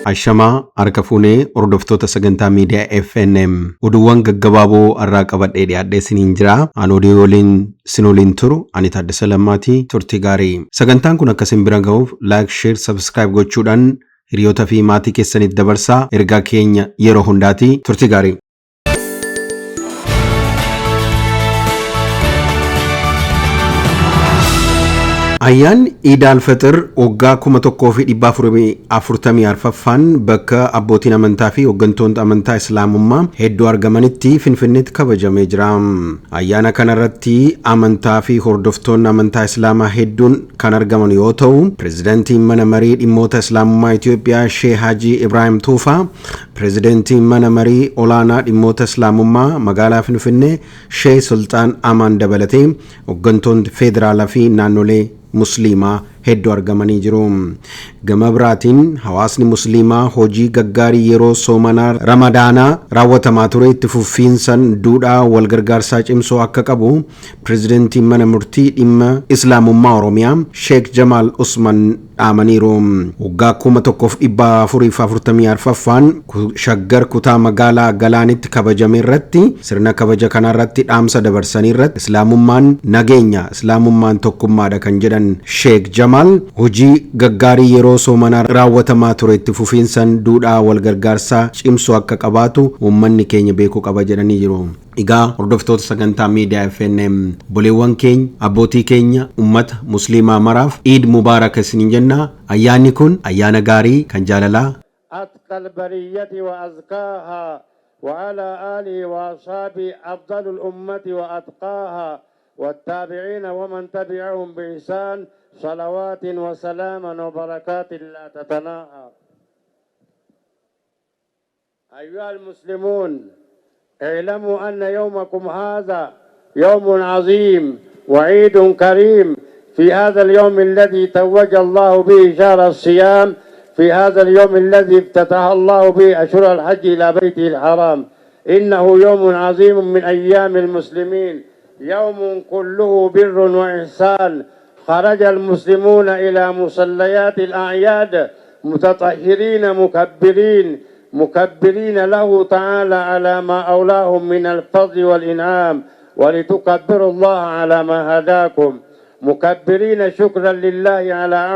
Ashamaa harka fuunee hordoftoota sagantaa miidiyaa FNM oduuwwan gaggabaaboo har'aa qabadhee dhiyaadhee isiniin jira. An oduu waliin sin waliin turu ani Taaddasa Lammaatii turtii gaarii. Sagantaan kun akka isin bira ga'uuf like, share, subscribe gochuudhaan hiriyoota fi maatii keessaniif dabarsaa ergaa keenya yeroo hundaati turtii gaarii. Ayyaanni Iid Alfaxir waggaa 1444ffaan bakka abbootiin amantaa fi hooggantoonni amantaa Islaamummaa hedduu argamanitti Finfinneetti kabajamee jira. Ayyaana kanarratti amantaa fi hordoftoonni amantaa Islaamaa hedduun kan argaman yoo ta'u, pirezidaantiin mana marii dhimmoota Islaamummaa Itoophiyaa Sheeh Hajii Ibraahim Tuufaa, pirezidaantiin mana marii olaanaa dhimmoota Islaamummaa magaalaa Finfinnee Sheeh Sulxaan Amaan dabalatee hooggantoonni federaalaa fi naannolee musliimaa hedduu argamanii jiru. Gama biraatiin hawaasni musliimaa hojii gaggaarii yeroo soomanaa ramadaanaa raawwatamaa ture itti fufiinsaan duudhaa wal gargaarsaa cimsoo akka qabu pirezidantiin mana murtii dhimma Islaamummaa Oromiyaa Sheek Jamaal Usman dhaamaniiru. Waggaa 1444ffaan Shaggar kutaa magaalaa Galaanitti kabajame irratti sirna kabaja kanarratti dhaamsa dabarsanii irratti Islaamummaan nageenya, Islaamummaan tokkummaadha kan jedhan Sheek Jamaal hojii gaggaarii yeroo soomanaa raawwatamaa ture itti fufiinsaan duudhaa wal gargaarsaa cimsuu akka qabaatu uummanni keenya beekuu qaba jedhanii jiru. Egaa hordoftoota sagantaa miidiyaa FNM boleewwan keenya abbootii keenya ummata musliimaa maraaf Iid Mubaarak isiniin jenna. Ayyaanni kun ayyaana gaarii kan jaalalaa أتقى البرية وأزكاها وعلى آله وأصحابه أفضل الأمة وأتقاها والتابعين ومن تبعهم بإحسان صلوات وسلاما وبركات لا تتناهى. أيها المسلمون، اعلموا أن يومكم هذا يوم عظيم وعيد كريم. في هذا اليوم الذي توج الله به شهر الصيام، في هذا اليوم الذي افتتح الله به أشهر الحج إلى بيته الحرام، إنه يوم عظيم من أيام المسلمين، يوم كله بر وإحسان. خرج المسلمون إلى مصليات الأعياد متطهرين مكبرين مكبرين له تعالى على ما أولاهم من الفضل والإنعام، ولتكبروا الله على ما هداكم، مكبرين شكرا لله على